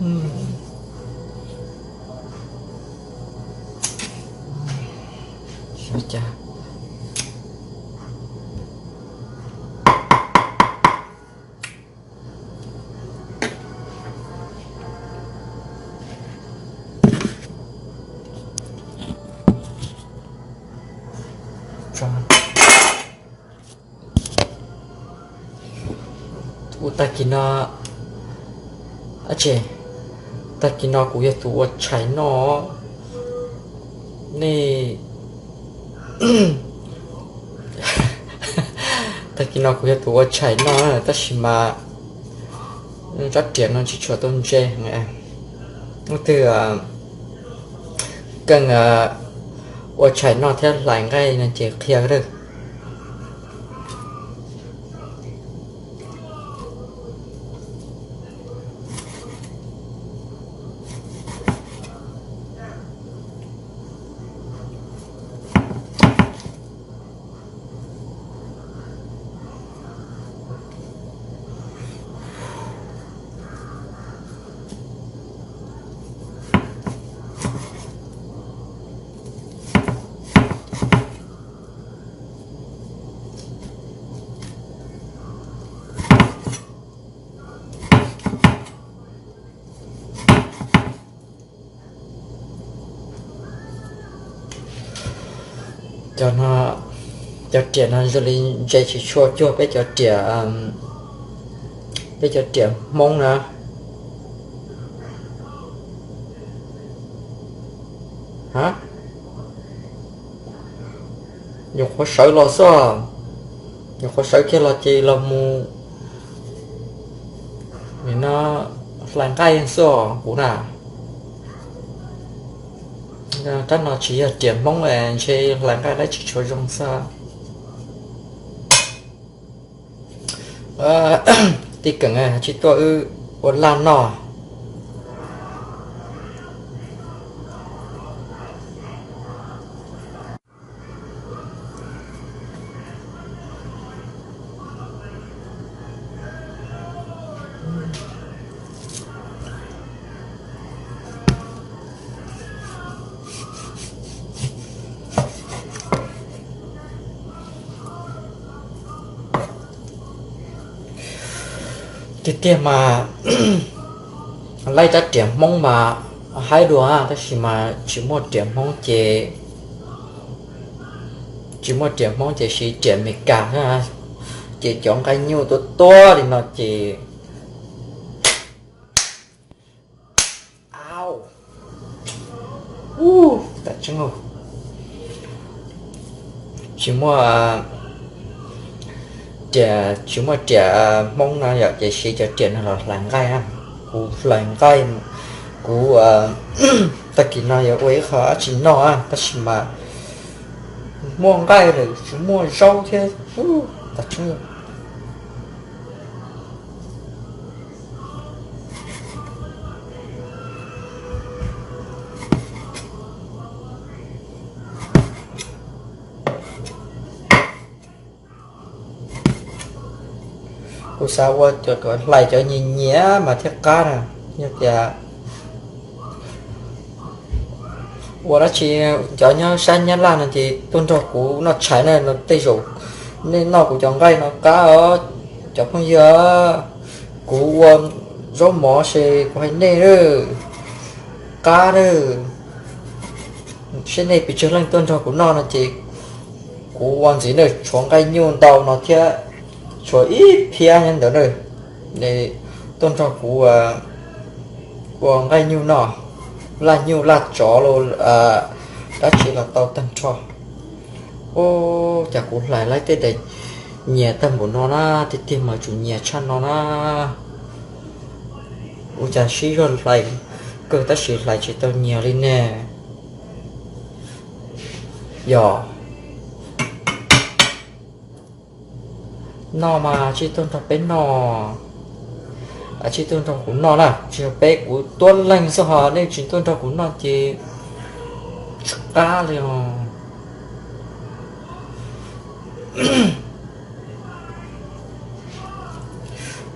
Ua tag kis no, tag kis no kuv yog tus ua tshais noj. Nej, tag kis no kuv yog tus ua tshais noj tab sis mas tsob riam no tsis tshua tau ntse. Hnub twg keej ua tshais noj thiab hlais nqaij no ces qhia lawm. Cov no, cov riam no zoo li ntse tsis tshua cuag peb cov riam, peb cov riam Hmoob na. Nyuam qhuav sawv los xwb, nyuam qhuav sawv kiag los ces los mus nim no hlais nqaij xwb os kuv na. Rab no tsis yog riam Hmoob es ntshe hlais nqaij dab tsi tshua zoo xwb. Tij Keem tsis tuaj wb ua laj noj. Tiag tiag mas laib rab riam Hmoob mas haib dua tab sis mas tsis muaj riam Hmoob ces, tsis muaj riam Hmoob ces siv riam Amelikas, ces cov nqaij nyuj tuab tuab li no ces tsis muaj riam, tsis muaj riam Hmoob no yom, ces siv cov riam no los hlais nqaij. Kuv hlais nqaij, kuv tag kis no yuav ua ib qho dab tsi noj tab sis mas muaj nqaij lawm tsis muaj zaub thiab. Kuv xav ua cov hlais cov nyias nyias mas thiaj qab na. Yog tias ua dab tsi, cov nyob sab Nyab Laj no ces tuaj nrog kuv noj tshais na, no tej zaum nej noj kuv cov nqaij no qab os cov phooj ywg. Kuv ua zaub mov ces kuv hais nej lawm, qab lawm. Seb nej pes tsawg leej tuaj nrog kuv noj no ces kuv ua ntxiv na, tshuav nqaij nyuj ntau no thiab, tshuav ib phiab nyob ntawd na. Tuaj nrog kuv ua nqaij nyuj noj, laj nyuj laj tsov los dab tsi los tau tag nrho. Ub, cas kuv hlais laib tej daim nyias tag npaum no na, tiag tiag mas tsum nyias tshaj no na. Ua cas sib zog hlais kawg tab sis hlais tsis tau nyias li ne. Yog noj mas tsij tuaj nrog peb noj, tsij tuaj nrog kuv noj na, tsis yog peb kuv tuab leeg xwb ho nej tsis tuaj nrog kuv noj ces tsis qab li os.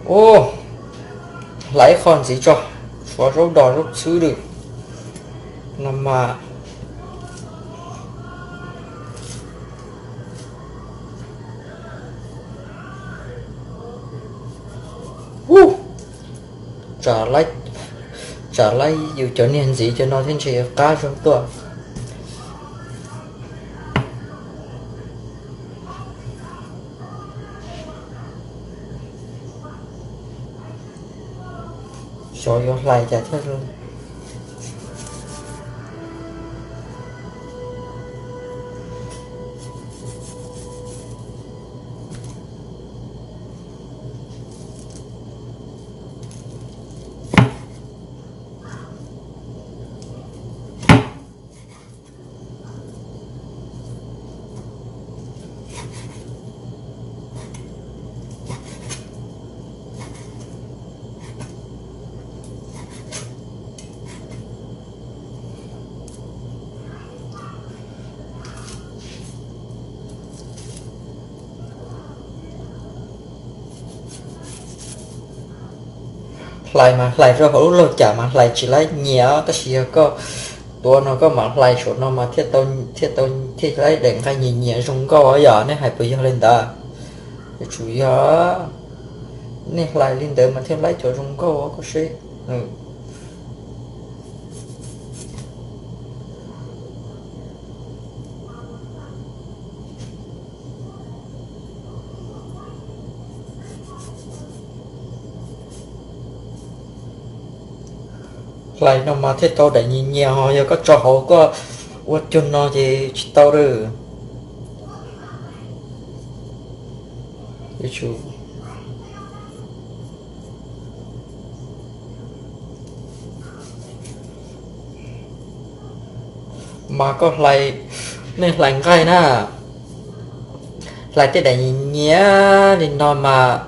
Ub, hlais ib qho ntxiv tso, Tshuav zaub dos zaub txhwb lawm no mas. Tsam laib, tsam laib yus cov niag ntxiv cov no thiab ntshe yuav qab zog tuaj. Xyov yuav hlais cas thiab. Hlais mas hlais rau hauv lub laug cam mas hlais tsis laib nyias, tab sis yog koj tuav no koj mam hlais saum no mas thiaj tau, thiaj tau, thiaj laib daim nqaij nyias nyias zoo nkauj yom, nej hais puas yog li ntawd? Yuav tsum yog, nej hlais li ntawd mas thiaj laib cov zoo nkauj koj seb. Hlais no mas thiaj tau daim nyias nyias, ho yog koj tso hauv koj ua cuag no ces tsis tau lawm. Mas koj hlais, nej hlais nqaij na, hlais tej daim nyias nyias li no mas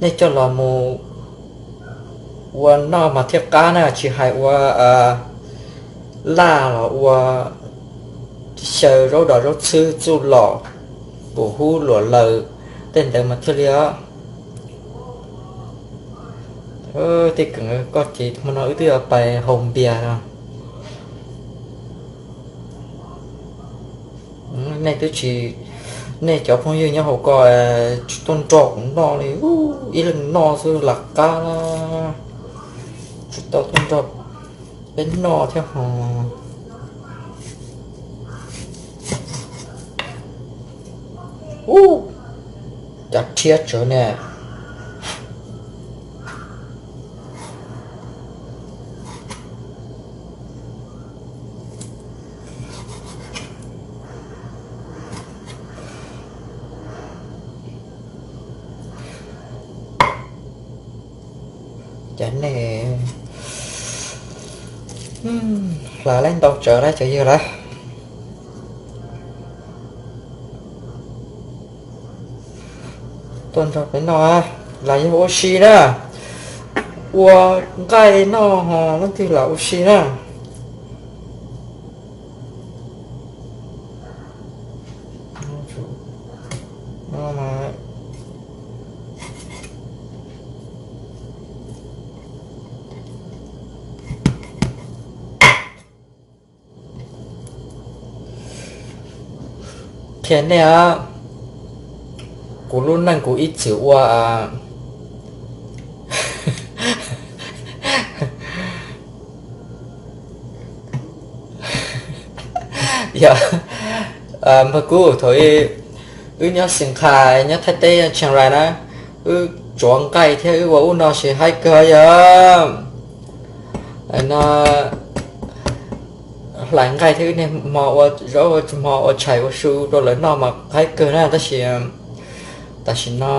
nej coj los mus ua noj mas thiaj qab na, tsis hais ua laj los ua xyaw zaub dos zaub txhwb txuj lom, pum hub luam laws, tej ntawd mas thiaj li os. Tej keem koj ces hmo no wb twb yuav pais haus npias no. Nej twb tsis, nej cov phooj ywg nyob hauv ko tsis tuaj nrog kuv noj li, ib leeg noj xwb lam qab, tsis tau tuaj nrog peb noj thiab ho. Ub, cas rhiab tsawv ne. Cas nej hlais laib ntau tsawv lawm cov yawg lawm. Tuaj nrog peb noj, los yog ua si na, ua nqaij noj ho leej twg los ua si na. Qhia nej, kuv lub neej kuv ib txwm ua yog npawg Kub thaum wb nyob Xeev Kha, nyob Thaib teb Chiang Rai na, wb tsuav nqaij thiab wb ua ub no ces haib kawg yog no, hlais nqaij thiab wb niaj hmo ua zaub hmo ua tshais ua su rau lawv noj mas haib kawg na. Tab sis tam sim no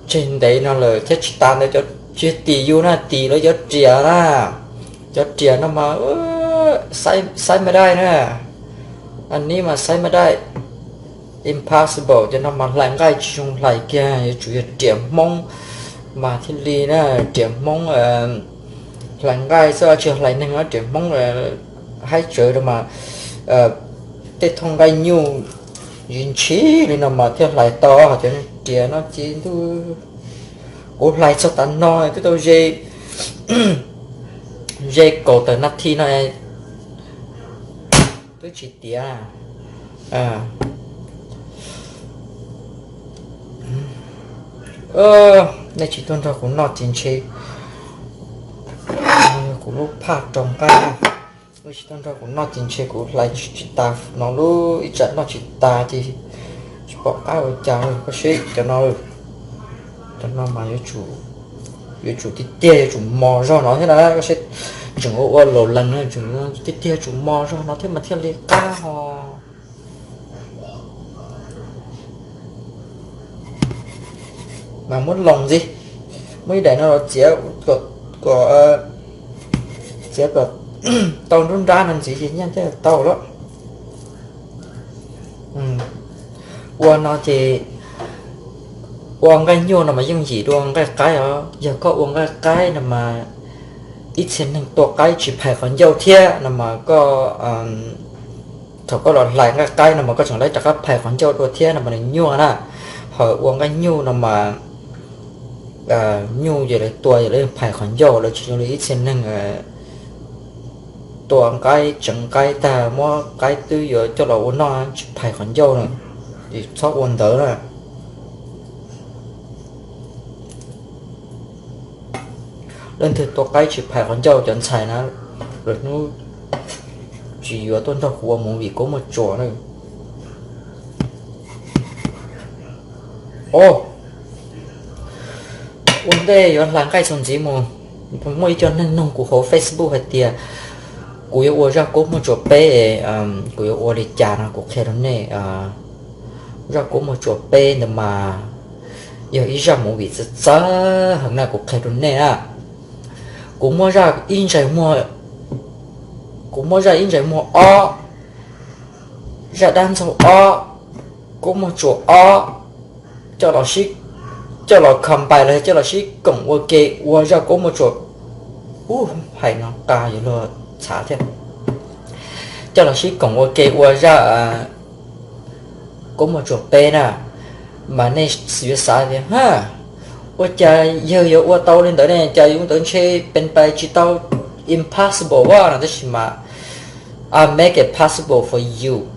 tseg ntev no lawm thiab tsis tas ntawd cov, tsis tis yus na, tis lawv cov riam na, cov riam no mas saib mas daij na, a nib mas saib mas daij, impossible, cov no mas hlais nqaij tsis zoo hlais kiag, yuav tsum yog riam Hmoob mas thiaj li na, riam Hmoob hlais nqaij xwb, tsis hlais neeg, riam Hmoob haib tsawv rau mas tej thooj nqaij nyuj ntshis li no mas thiaj hlais tau, cov riam no ces ntuj, kuv hlais txog tav no twb tau ze Ze kaum tawm nas this no twb tsis tiav. Nej tsis tuaj nrog kuv noj ces ntshe kuv lub phaj rau nqaij. Nej tsis tuaj nrog kuv noj ces ntshe kuv hlais tsis tas no lub, ib tsam noj tsis tas ces tsis pom qab ua cas. Koj saib cov no, cov no mas yuav tsum tiag tiag yuav tsum mos zog no thiab na. Koj saib, tseem ua ua laus lees no, tiag tiag yuav tsum mos zog no thiab mas thiaj li qab ho. Mas muab loos ntxiv, muab ib daim no los txiav kom, txiav kom tau nruab nrab no ntxiv ces nyaj thiaj tau lawm. Ua no ces ua nqaij nyuj no mas yooj yim dua nqaij qaib os. Yog koj ua nqaij qaib no mas ib txhia neeg tua qaib tsis phais qhov ncauj thiab no mas koj, thaum koj los hlais nqaij qaib no mas koj tseem lawv rov qab phais qhov ncauj dua thiab no mas nws nyuaj na. Ho ua nqaij nyuj no mas nyuj ces lawv tua ces lawv phais qhov ncauj, lawv tsis zoo li ib txhia neeg tua nqaib, tseev nqaib tag muab qaib twb yuav coj los ua noj tsis phais qhov ncauj na. Ces txhob ua ntawd na. Leej twg tua qaib tsis phais qhov ncauj cov ntxhais na, lwm hnub tsis yuav tuaj nrog kuv ua movie Koob Muaj Tsuas na. Os, ua ntej yuav hlais nqaij txuas ntxiv mus, muaj ib co neeg nug kuv hauv Facebook hais tias kuv yuav ua zaj Koob Muaj Tsuas peb, kuv yuav ua li cas no kuv qhia rau nej. Zaj Koob Muaj Tsuas peb ntawd mas yog ib zaj movie txawv txawv heev na, kuv qhia rau nej na. Kuv muaj zaj ib ntsais muag, kuv muaj zaj ib ntsais muag ob, zaj dab ntxaug ob, Koob Muaj Tsuas ob, coj los sib, coj los combine los coj los sib koom ua ke ua zaj Koob Muaj Tsuas. Ub, hais no qas yuav luag txhav thiab. Coj los sib koom ua ke ua zaj Koob Muaj Tsuas peb na. Mas nej yuav xav tias, ha, ua cas yawg yuav ua tau li ntawd ne, cas yus ntawd ntshe pes pais tsis tau, impossible a no, tab sis mas I make it possible for you.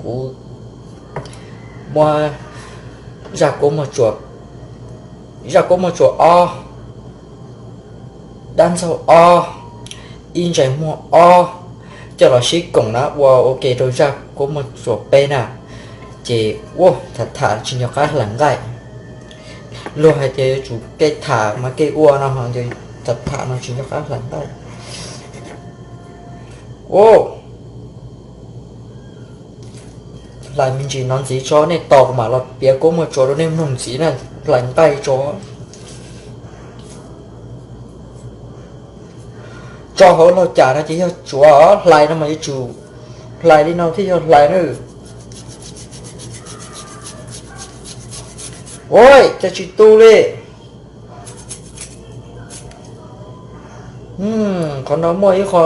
Kuv muab zaj Koob Muaj Tsuas, zaj Koob Muaj Tsuas ob, dab ntxaug ob, ib ntsais muag ob, coj los sib koom na ua ua ke rau zaj Koob Muaj Tsuas peb na. Ces ua tham tham tsis nco qab hlais nqaij. Luag hais tias yuav tsum kev tham mas kev ua no, tham tham no tsis nco qab hlais nqaij. Ua, hlais me ntsis no ntxiv tso, nej tos kuv mam los piav Koob Muaj Tsuas rau nej mloog ntxiv na. Hlais nqaij tso, tso hauv laug cam no ces yog tsuav, hlais no mas yuav tsum hlais li no thiaj yog hlais na. Ua cas tsis tu li. Qhov no muaj ib qho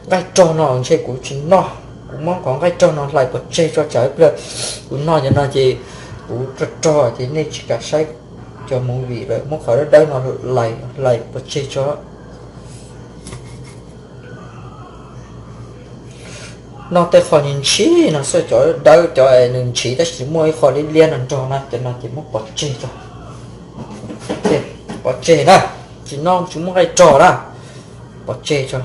nqaij rog no ntshe kuv tsis noj. Kuv muab qhov nqaij rog no hlais pov tseg tso, tsam ib pliag kuv noj cov no ces kuv rog rog ces nej tsis kam saib cov movie lawm. Muab qhov dawb dawb no hlais pov tseg tso. Noj tej qho ntshis no xwb, cov dawb cov nws ntshis tab sis muaj ib qho liab liab no nrog na, cov no ces muab pov tseg tso. Pov tseg na, tsis noj tsis muaj nqaij rog na, pov tseg tso.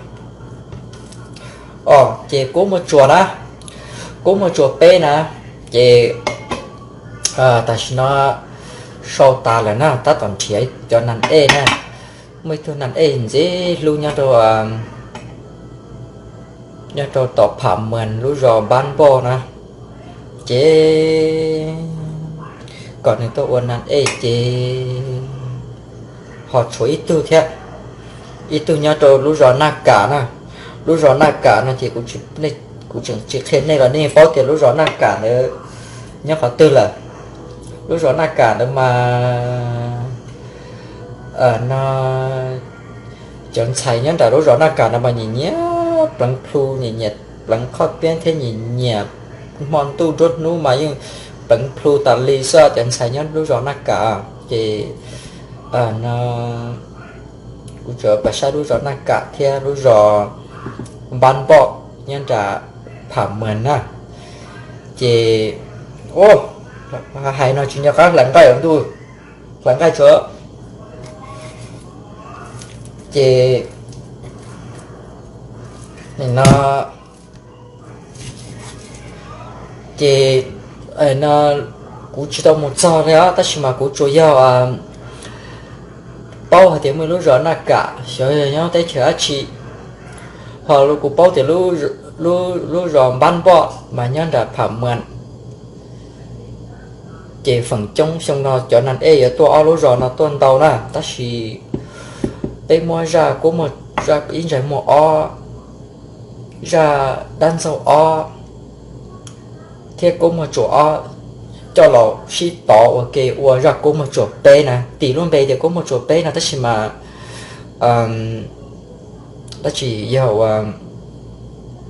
Os, ces Koob Muaj Tsuas na, Koob Muaj Tsuas peb na, ces tam sim no sau tas lawm na, tab tom nrhiav cov nas ej na. Muaj ib tug nas ej ntxim hlub nyob rau, nyob rau tom Pham Muas lub zos Npab Npoj na, ces kom nws tuaj ua nas ej ces ho tshuav ib tug thiab, ib tug nyob rau lub zos Naj Kam na. Lub zos Naj Kam no ces kuv tseem tsis qhia nej los nej paub tias lub zos Naj Kam ntawd nyob qhov twg lawm. Lub zos Naj Kam ntawd mas no cov ntxhais nyob nram lub zos Naj Kam no mas nyiam nyiam pleev plhu, nyiam nyiam pleev qhoj piab thiab nyiam nyiam hmo ntuj nruab hnub mas yeej pleev plhu tas li xwb cov ntxhais nyob lub zos Naj Kam. Ces no kuv tsuas pab saib lub zos Naj Kam thiab lub zos Npab Npoj nyob nram Pham Muas na. Ces, u, hais no tsis nco qab hlais nqaij ntuj, hlais nqaij tsuav. Ces no, ces no kuv tsis tau mus txog li os, tab sis mas kuv tsuas yog paub hais tias muaj lub zos Naj Kam xyov yog nyob teb chaws dab tsi, ho kuv paub tias lub zos Npab Npoj mas nyob nram Pham Muas. Ces feem coob xyoo no cov nas ej yuav tuaj ob lub zos no tuaj ntau na, tab sis peb muab zaj Kuab Muag, zaj ib ntsais muag ob, zaj dab ntxaug ob thiab Kuab Muag tsuam ob coj los sib tov ua ke ua zaj Kuab Muag tsuam peb na, tis lub npe tias Kuab Muag tsuam peb no, tab sis mas dab tsi yog ua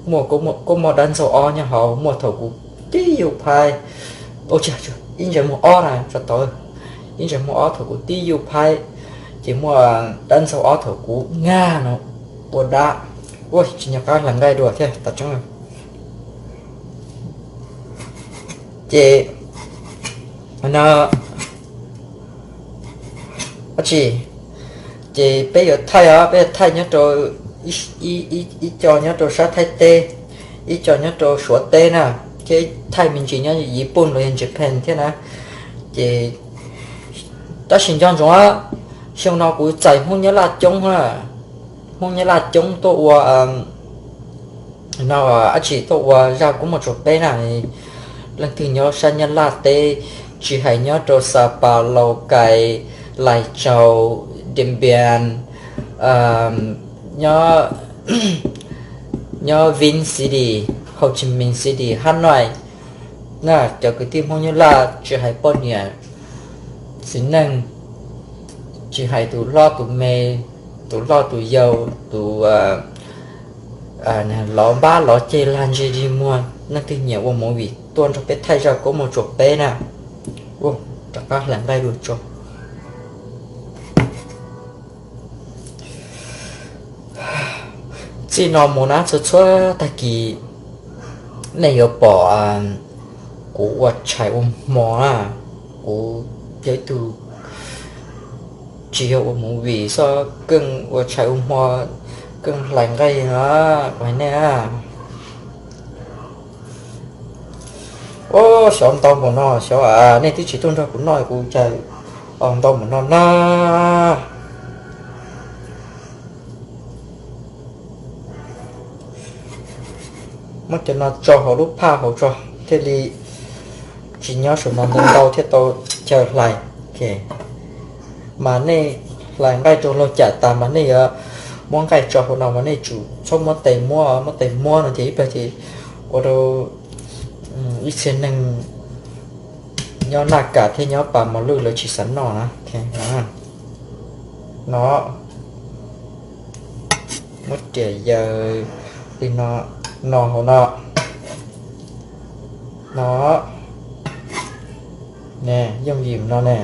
muaj Kuab Muag dab ntxaug ob nyob hauv, muaj thaum kuv tib yug phaib, ib ntsais muag ob na, tso tau, ib ntsais muag ob thaum kuv tib yug phaib, ces muaj dab ntxaug ob thaum kuv nyag no ua dab, ua tsis nco qab hlais nqaij dua thiab tas tseeb. Ces no, dab tsi, ces peb yuav thaij os, peb yuav thaij nyob rau ib co nyob rau sab Thaib teb, ib co nyob rau Suav teb na, thiab thaij me ntsis nyob Yiv Pooj los yog Japan thiab na. Ces tab sis nco ntsoov, xyoo no kuv txais Hmoob Nyab Laj coob na, Hmoob Nyab Laj coob tuaj ua no, dab tsi, tuaj ua zaj Kuab Muag tsuam peb na. Leej twg nyob sab Nyab Laj teb, tsis hais nyob rau Sa Pas, Laus Kais, Lais Tsaus, Dias Npias, nyob, nyob Vin City, Ho Chi Minh City, Hà Nội na, cov kwv tij Hmoob Nyab Laj tsis hais poj niam txiv neej, tsis hais tus hlob tus me, tus loj tus yau, tus lov npab lov ceg lag ntseg dig muag, leej twg nyiam ua movie tuaj nrog peb thaij zaj Kuab Muag tsuam peb na. Rov qab hlais nqaij dua tso. Txij no mus na txhua txhua tag kis nej yuav pom kuv ua tshais ua hmo na, kuv yog ib tug tsis yog ua movie xwb, keej ua tshais ua hmo, keej hlais nqaij no, kuv hais nej. Xyov ntau npaum no, xyov nej twb tsis tuaj nrog kuv noj, kuv cas ntau npaum no na. Muab cov no tso hauv lub phaj hauv tso, thiaj li tsis nyob saum no ntau ntau thiaj tau chaw hlais. Mas nej hlais nqaij rau laug cam tas mas nej yuav muab nqaij tso hauv no mas nej tsum txhob muab tes muab, muab tes muab no ces ib pliag ces ua rau ib txhia neeg nyob Naj Kam thiab nyob Pas Mos Lwj lawv tsis xav noj na. No, muab riam yaws li no, no hauv no, no, ne, yooj yim no ne.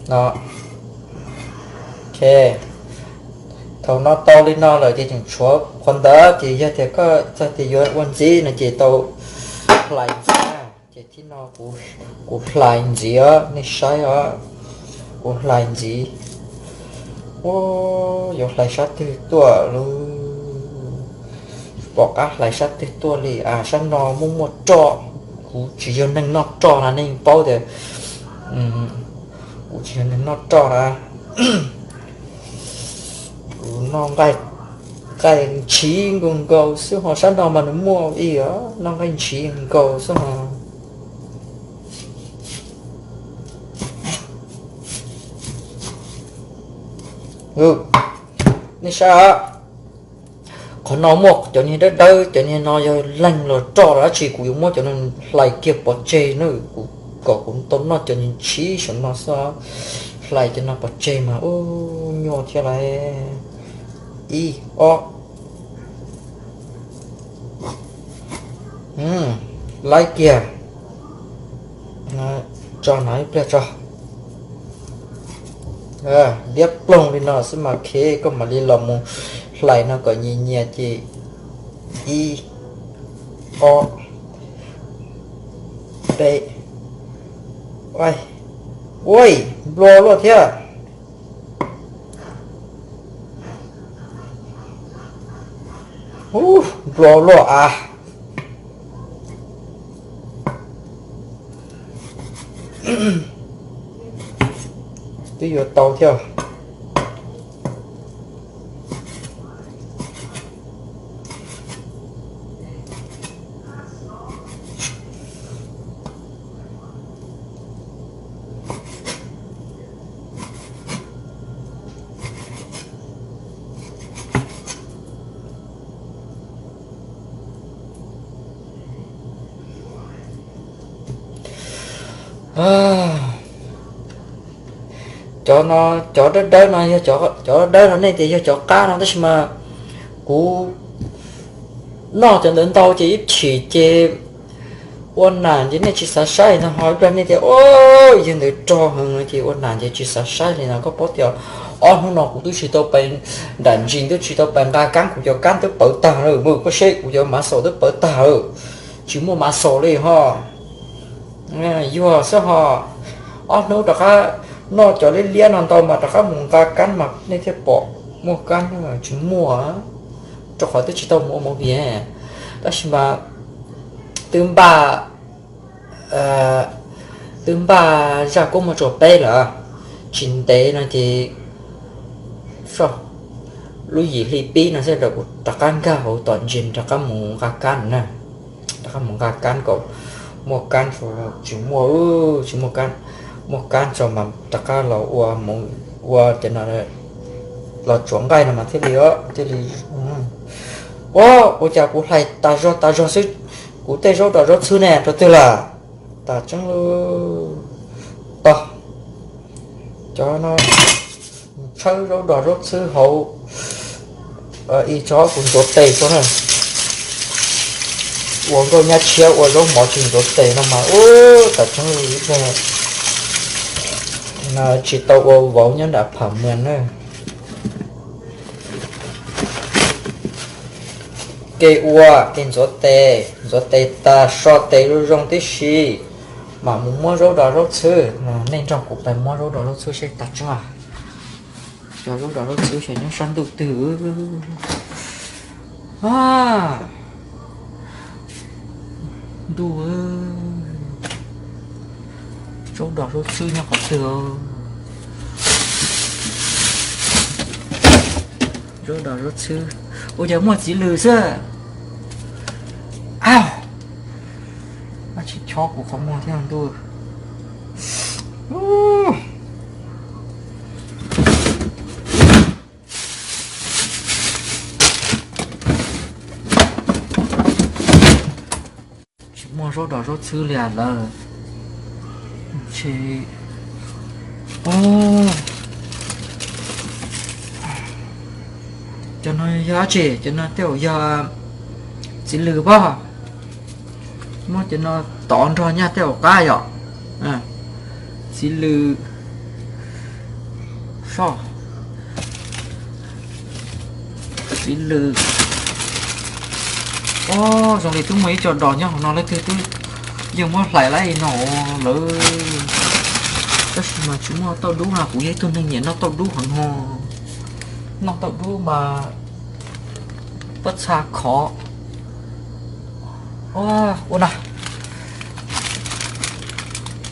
No, ok, thaum no tau li no lawm ces tseem tshuav qhov ntawd, ces yog tias koj txawm tias yuav ua ntxiv no ces tau hlais ntxiv na. Ces thib no kuv hlais ntxiv os, nej saib os, kuv hlais ntxiv. Yuav hlais sab twg tuaj lauj? Pom qab hlais sab twg tuaj li a? Sab no muaj muaj roj, kuv tsis yog neeg noj roj na, nej paub tias kuv tsis yog neeg noj roj na. Kuv noj nqaij ntshiv nkaus nkaus xwb ho, sab no mas nws muaj ib yam noj nqaij ntshiv nkaus xwb ho. Nej saib, qhov no muaj cov niag dawb dawb, cov niag no yog leeg los roj los dab tsi, kuv yuav muab cov no hlais kiag pov tseg na, kuv kom kuv tau noj cov niag ntshiv saum no xwb. Hlais cov no pov tseg mas ub nyuaj thiab lauj. Ib ob, laib kiag. Tso no ib pliag tso. Liab ploog li no xwb mas, ok, koj mam li los mus hlais no kom nyias nyias ces ib, ob, peb, ua, ua, nplua luaj thiab. Ub, nplua luaj a. Twb yuav tau thiab. Cov no, cov dawb dawb no yog cov, cov dawb no nej tias yog cov qab no, tab sis mas kuv noj cov ntawd ntau ces ib chim ces ua nas ces nej tsis xav saib no, ho ib pliag nej tias, o, yog ntawd rog heev no ces ua nas ces tsis xav saib li no. Koj paub tias ob hnub no kuv twb tsis tau pais nram ntsis, twb tsis tau pais nqa kab, kuv cov kab twb pawv tag lawm, koj saib kuv cov mav xaus twb pawv tag lawm, tsis muaj mav xaus li ho. Yuag xwb ho. Ob hnub rov qab noj cov liab liab no ntau mas rov qab mus nqa kab mas nej thiaj pom muaj kab, tsis muaj, rau qhov twb tsis tau mus ua movie. Tab sis mas twb npaj, twb npaj zaj kuab muaj tsuas peb lawm, tsis ntev no ces lub yim hli pib no xwb kuv rov qab nkag hauv tom ntsis rov qab mus nqa kab na. Rov qab mus nqa kab kom muaj kab, tsis muaj, tsis muaj kab, muaj kab tso mas rov qab los ua, ua cov no, los tsuav nqaij no mas thiaj li, thiaj li. Ua, ua cas kuv hlais tas zog tas zog xwb, kuv tej zaub dom zaub txhwb ne rau twg lawm? Tas tseeb, tog, cov no tshawb zaub dom zaub txhwb hauv, ib tso kuv ntxuav tes tso na. Ua nkauj nyab tshiab ua zaub mov tsis ntxuav tes no mas ub tas tseeb li. Tsis tau ua vauv nyob nram pham mas na. Kev ua kev ntxuav tes, ntxuav tes tas so tes zoo zoo tib si, mam mus muab zaub dom zaub txhwb. Nej nrog kuv pais muab zaub dom zaub txhwb seb tas tseeb. Cov zaub dom zaub txhwb xyov nyob sab ntuj twg. Ntuj, zaub dom zaub txhwb nyob qhov twg? Zaub dom zaub txhwb, ua cas muaj txiv lws xwb. Au, tsis chob kuv qhov muag thiab ntuj. Tsis muaj zaub dom zaub txhwb li lawm. Ces, cov no yog dab tsi? Cov no tej zaum yog txiv lws pob. Muab cov no tov nrog nyaj tej zaum qab yom. Txiv lws, soj, txiv lws. Ob, zoo li twb muaj ib co dos nyob hauv no, leej twg twb yeej muab hlais lawm no lawm. Tab sis mas tsis muaj tauj dub no, kuv yog ib tug neeg nyiam noj tauj dub heev no. Noj tauj dub mas pob txha khov. Ua na,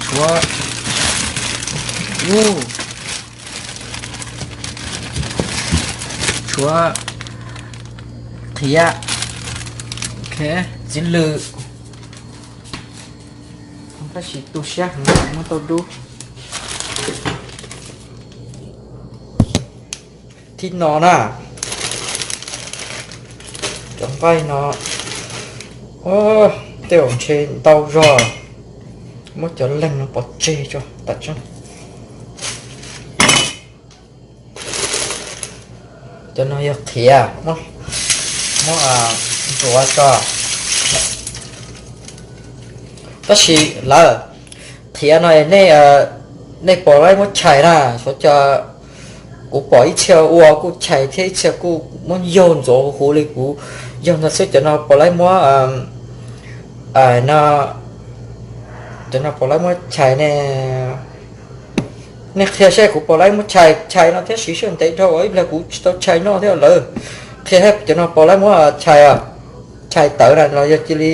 tshuav, tshuav, qhiav, txiv lws. Tab sis tu siab heev muab tauj dub. Thib no na, cov nqaij no, tej zaum ntshe ntau zog, muab cov leeg no pov tseg tso tas tseeb. Cov no yog qhiav, muab ntxuav tso. Tab sis lawm, Qhiav no nej, nej pom laib muab chais na, xyov cas kuv pom ib txhia ua kuj chais thiab ib txhia kuj muab yaug ntxuav huv huv li kuv yaug ntag xwb. Cov no pom laib muab, no, cov no pom laib muab chais ne. Nej qhia saib kuv pom laib muab chais, chais no thiab siv sij hawm ntev dhau ib pliag kuv tsis tau chais noj thiab lawm. Qhia saib cov no pom laib muab chais, chais tawv na los yog cia li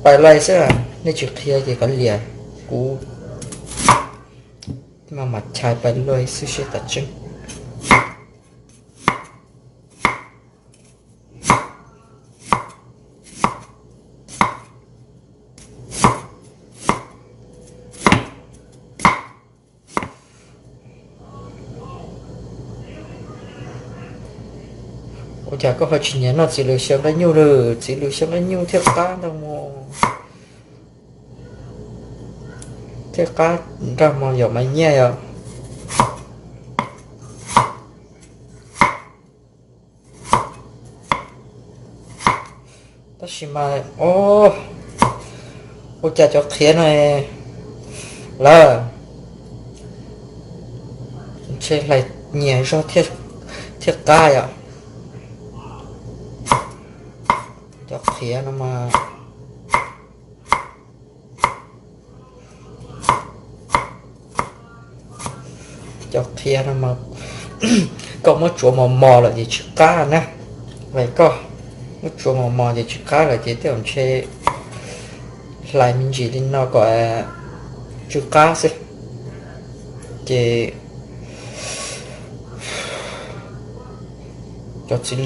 pais lais xwb. Nej tsis qhia ces kav liam, kuv maj mam chais pais lais xwb seb tas tseeb. Ua cas koj ho tsis nyiam noj txiv lws xyaw nqaij nyuj lawm? Txiv lws xyaw nqaij nyuj thiaj qab ntag mog, thiaj qab nrag mos yom Maiv Nyiaj yom. Tab sis mas, o, ua cas cov qhiav no lawm ntshe hlais nyias zog thiaj qab yom. Cov qhiav no mas, cov qhiav no mas koj muab tsuav mos mos lawm ces tsis qab na. Koj muab tsuav mos mos ces tsis qab lawm ces tej zaum ntshe hlais me ntsis li no kom tsw qab xwb. Ces cov txiv,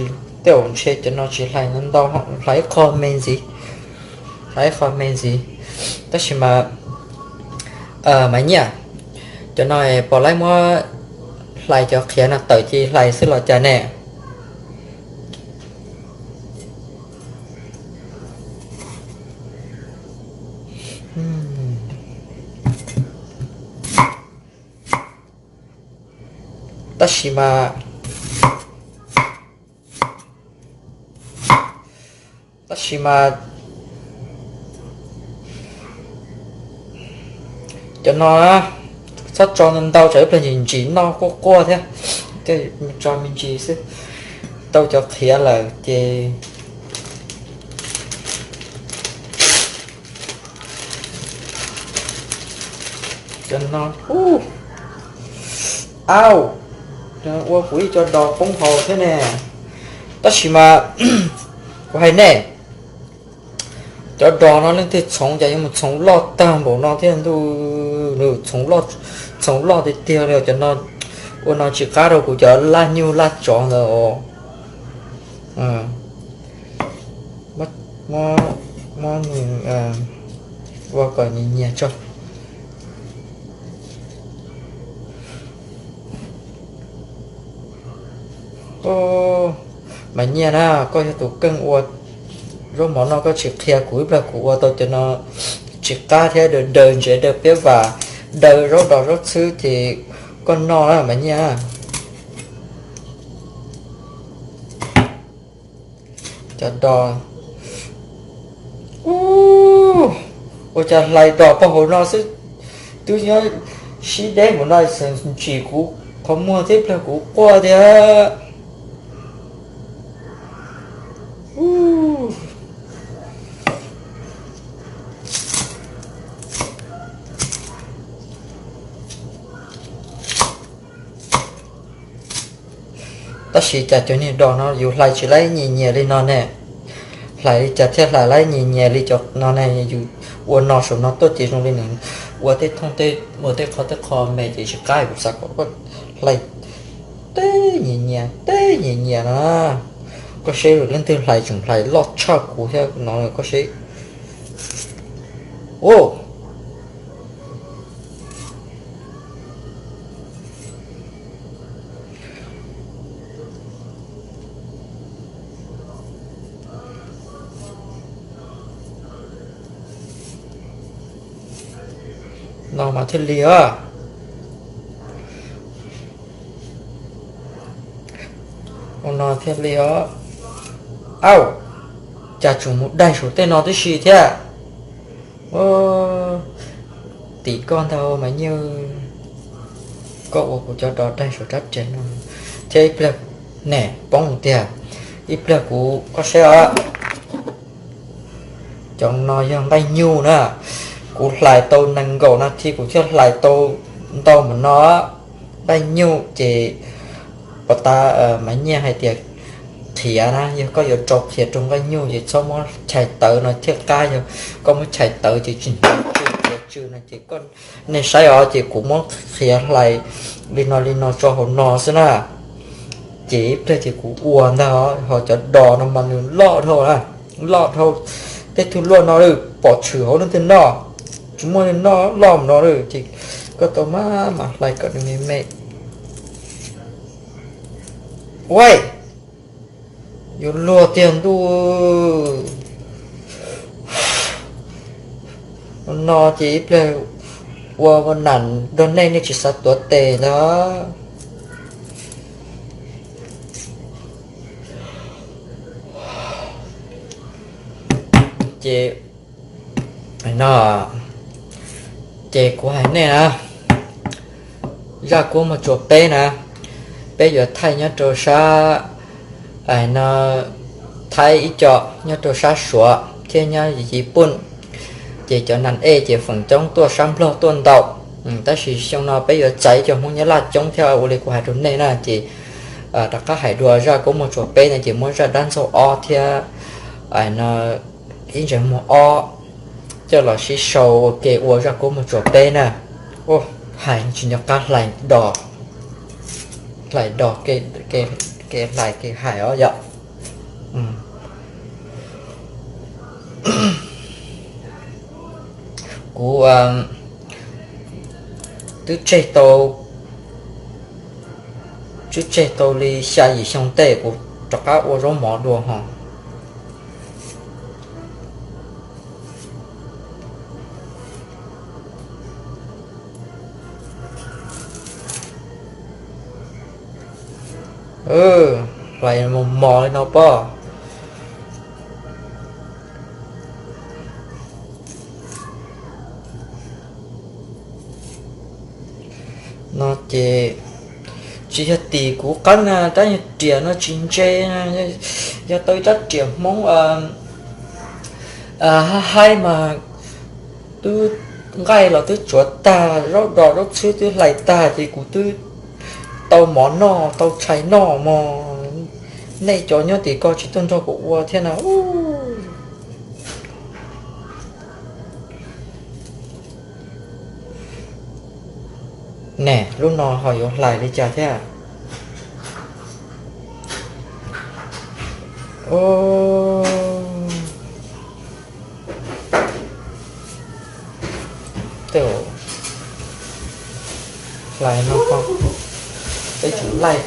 tej zaum ntshe cov no tsis hlais ntau, hlais ib qho me ntxiv, hlais ib qho me ntxiv. Tab sis mas Maiv Nyiaj, cov no pom laib muab hlais cov qhiav no tawm cia li hlais xwb los cas ne? Tab sis mas, tab sis mas cov no txhob tso ntau ntau tsam ib pliag ntsim ntsim noj quaj quaj thiab. Tso me ntsis xwb, tau cov qhiav lawm ces cov no, au, ua kuv ib co dos poob hauv thiab ne. Tab sis mas kuv hais nej, cov dos no leej twg txhoov cas yuav mus txhoov loj tag npaum no thiab ntuj, txhoov loj tiag tiag li. Cov no ua no tsis qab rau kuv cov laj nyuj laj tsov ntawd os. Muab nws ua kom nyias nyias tso. Maiv Nyiaj na, koj yog tus keej ua zaub mov no koj tsis qhia kuv ib pliag kuv ua tau cov no tsis qab thiab daws daws ntsev daws piab vam daws zaub dos zaub txhwb ces koj noj na Maiv Nyiaj. Cov dos, ua cas hlais dos pog hauv no xwb, twb nyob sib deb npaum no tseem ntsim kuv qhov muag thiab pliag kuv quaj thiab. Tab sis cas cov niag dos no yus hlais tsis laib nyias nyias li no ne? Hlais li cas thiaj hlais laib nyias nyias li cov no ne? Yus ua no saum no tuaj ces zoo li nws ua tej thooj tej ua tej qho tej qho me ces tsis qab. Kuv xav kom koj hlais teb nyias nyias teb nyias nyias no. Koj seb leej twg hlais tseem hlais loj tshaj kuv thiab no koj seb. No mas thiaj li os. Ua no thiaj li os. Au, cas tseem mus daig saum tej no tib si thiab. Tim koj ntag Maiv Nyiaj, koj ua kuv cov dos daig saum rab riam no thiab ib pliag, ne, poob tiag. Ib pliag kuv, koj saib os, cov no yog nqaij nyuj na. Kuv hlais tau nees nkaum nas this kuv thiaj hlais tau ntau npaum no. Nqaij nyuj ces puas tas Maiv Nyiaj hais tias qhiav na, yog koj yuav rau qhiav rau nqaij nyuj ces txhob muab chais tawv no thiaj qab, yog koj muab chais tawv ces tsis hnov tsw, qhiav tsw no ces koj, nej saib os, ces kuv muab qhiav hlais li no li no tso hauv no xwb na. Ces ib pliag ces kuv ua ntag, ho cov dos no mas nws loj dhau na, loj dhau. Tej tug luaj no lawm pom tshwm hauv leej twg noj, tsis muaj leej noj loj no lawm ces koj tau maj mam hlais kom nws me me. Ua, yuav luag tiag ntuj. No ces ib pliag ua nam nrog nej, nej tsis xav tuav tes ntag. Ces no, ces kuv hais nej na, zaj kuab muag tsuas peb na, peb yuav thaij nyob rau sab, no, Thaib ib co, nyob rau sab Suav thiab nyob Yiv Pooj, ces cov nas ej ces feem coob tuaj sab Nplog tuaj ntau. Tab sis xyoo no peb yuav txais cov Hmoob Nyab Laj coob thiab ua li kuv hais rau nej na ces rov qab hais dua zaj kuab muag tsuas peb no ces muab zaj dab ntxaug ob thiab no ib ntsais muag ob coj los sib sau ua ke ua zaj kuab muag tsuas peb na. Hais tsis nco qab hlais dos, hlais dos, kev hlais kev hais os yom. Kuv twb tseg tau, twb tseg tau li xya yim xyoo tej kuv rov qab ua zaub mov dua ho. Hlais mos mos li no pob. No ces tsis yog tim kuv qeeb na, rab nyuag riam no tsis ntse na, yog tau ib rab riam Hmoob haib haib mas twb nqaij los twb tsuav tag, zaub dos zaub txhwb twb hlais tag ces kuv twb tau mov noj tau tshais noj mog. Nej cov nyob tim ko tsis tuaj nrog kuv ua thiab na. Ne, lub no ho yuav hlais li cas thiab? Hlais no, peb tseem laij,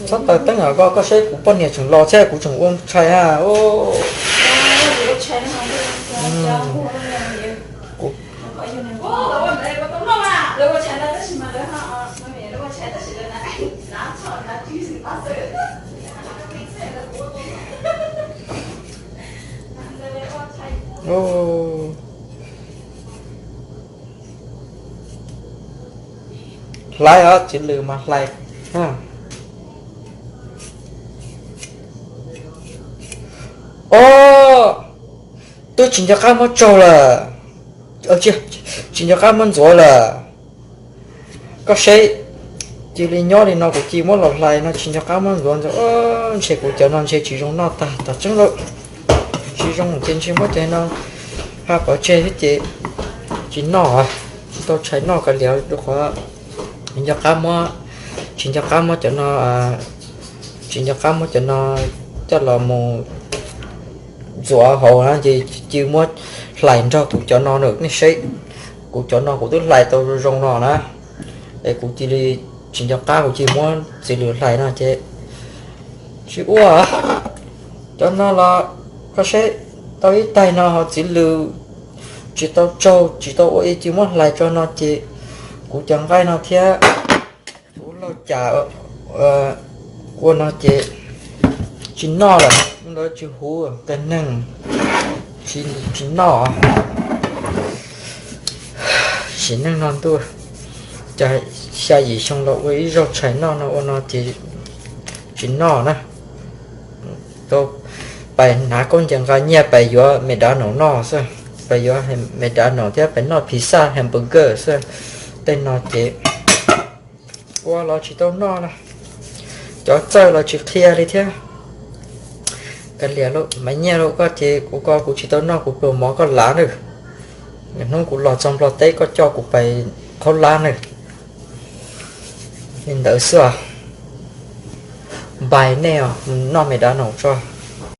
txhob taws teeb os, koj, koj saib kuv poj niam tseem los thiab kuv tseem ua tshais na. Hlais os, txiv lws mas hlais. Os, twb tsis nco qab muab tsaug lawm, tsis nco qab muab ntxuav lawm. Koj saib, cia li nyob li no kuv cia muab los hlais no tsis nco qab muab ntxuav ntxuav. Ntshe kuv cov no ntshe tsis zoo noj tag, tag tseeb lawm. Tsis zoo ces ntshe muab cov no ha pov tseg thiab ces tsis noj, tsis tau tshais noj kav liam rau qhov nco qab muab, tsis nco qab muab cov no, tsis nco qab muab cov no coj los mus ntxuav hauv na ces cia muab hlais nrog kuv cov no na. Nej saib, kuv cov no kuv twb hlais tau zoo zoo no na, es kuv cia li tsis nco qab kuv cia muab txiv lws hlais no ces tsis ua. Cov no los koj saib, tau ib taig no ho txiv lws tsis tau tsaug tsis tau ua ib cia muab hlais tso no ces kuv cov nqaij no thiab kuv lauj cas ua no ces tsis noj lawm, ntawd tsis huv qias neeg. Tsis noj. Sim neej no ntuj, cas xya yim xyoo los ua ib zaug tshais noj no ua no ces tsis noj na. Pais hnav khaub ncaws nqa nyiaj pais yuav McDonald noj xwb, pais yuav McDonald thiab pais noj pizza hamburger xwb. Tej no ces ua los tsis tau noj na, cov txawj los tsis qhia li thiab. Kav liam lauj, Maiv Nyiaj lauj, koj ces kuv ko kuv tsis tau noj kuv pluas mov koj lav nawb. Hnub kuv los txog Nplog teb koj coj kuv pais qhaub lab nawb. Li ntawd xwb os. Npais nej os, noj McDonald tso.